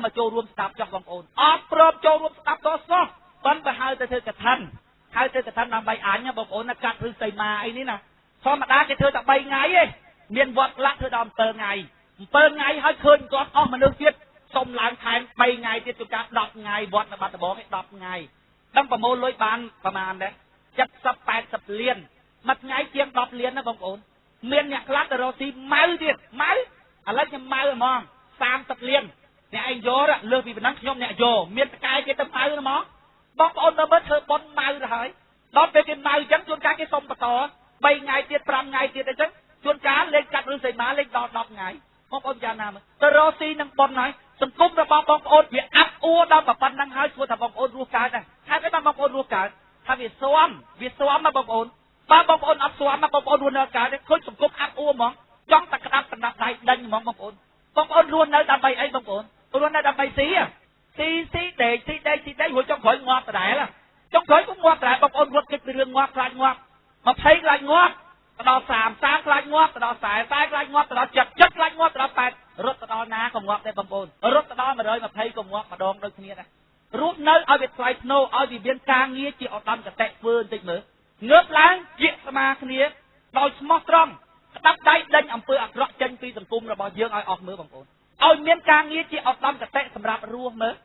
មកចូលរួមស្ដាប់ចោះបងប្អូនអត់ព្រមចូលរួមស្ដាប់តសោះប៉ុន្តែហៅទៅធ្វើកឋិនហៅធ្វើកឋិនដើម្បីអញបងប្អូនណាកាត់ឬសីមាអីនេះណាធម្មតាគេធ្វើតែ3ថ្ងៃទេមានវត្តខ្លះធ្វើដល់7ថ្ងៃ7ថ្ងៃហើយឃើញគាត់អស់មនុស្សទៀតសុំឡើងថែម3ថ្ងៃទៀតជួនកាល10ថ្ងៃវត្តនៅបាត់ដំបងឯ10ថ្ងៃដឹងប្រមូលលុយបានប្រហែលដែរ70 80លានមួយថ្ងៃជាង10លានណាបងប្អូនមានអ្នកខ្លះទៅរកស៊ីម៉ៅទៀតម៉ៅឥឡូវខ្ញុំម៉ៅហ្មង30លានអ្នកឯងយកលើសពីប៉ុណ្ណឹងខ្ញុំអ្នកយកមានតកែគេទៅម៉ៅហ្មងបងប្អូនមើលមើលធ្វើប៉ុនម៉ៅទៅហើយដល់ពេលគេម៉ៅអញ្ចឹងជួនកាលគេសុំបន្ត3ថ្ងៃទៀត5ថ្ងៃទៀតអញ្ចឹងជួនកាលលេខកាត់ឬសីមាលេខដល់10ថ្ងៃបងប្អូនចាណាមើលទៅរកស៊ីនឹងប៉ុនហើយសង្គមរបស់បងប្អូនវាអាប់អួរដល់ប៉ុណ្ណឹងហើយសួរថាបងប្អូនរស់កើតដែរហេតុអីបានបងប្អូនរស់កើតថាវាស៊ាំវាស៊ាំណាបងប្អូនបើបងប្អូនអត់ស៊ាំណាបងប្អូនរស់នៅកើតទេឃើញសង្គមអាប់អួរហ្មងចង់តែក្តាប់កណ្ដាប់ដៃដេញហ្មងបងប្អូនបងប្អូនរស់នៅដើម្បីអីបងប្អូនរស់នៅដើម្បីស៊ីស៊ីស៊ីដេកស៊ីដេកស៊ីដេករួចចុងក្រោយងាប់ដដែលចុងក្រោយក៏ងាប់ដដែលបងប្អូនរត់គិតពីរឿងងាប់ខ្លាចងាប់20ខ្លាចងាប់ទៅដល់30 30ខ្លាចងាប់ទៅដល់40 40ខ្លាចងាប់ទៅដល់70 70ខ្លាចងាប់ទៅដល់80រត់ទៅដល់ណាក៏ងាប់ដែរបងប្អូនរត់ទៅដល់120ក៏ងាប់ម្ដងដូចគ្នាដែររស់នៅឲ្យវាថ្លៃថ្នូរឲ្យវាមានការងារជាឧត្តមគតិធ្វើបន្តិចមើលងើបឡើងជាស្មាគ្នាដោយស្មោះត្រង់ក្តាប់ដៃដេញអំពើអាក្រក់ចេញពីសង្គមរបស់យើងឲ្យអស់មើលបងប្អូនឲ្យមានការងារជាឧត្តមគតិសម្រាប់រស់មើល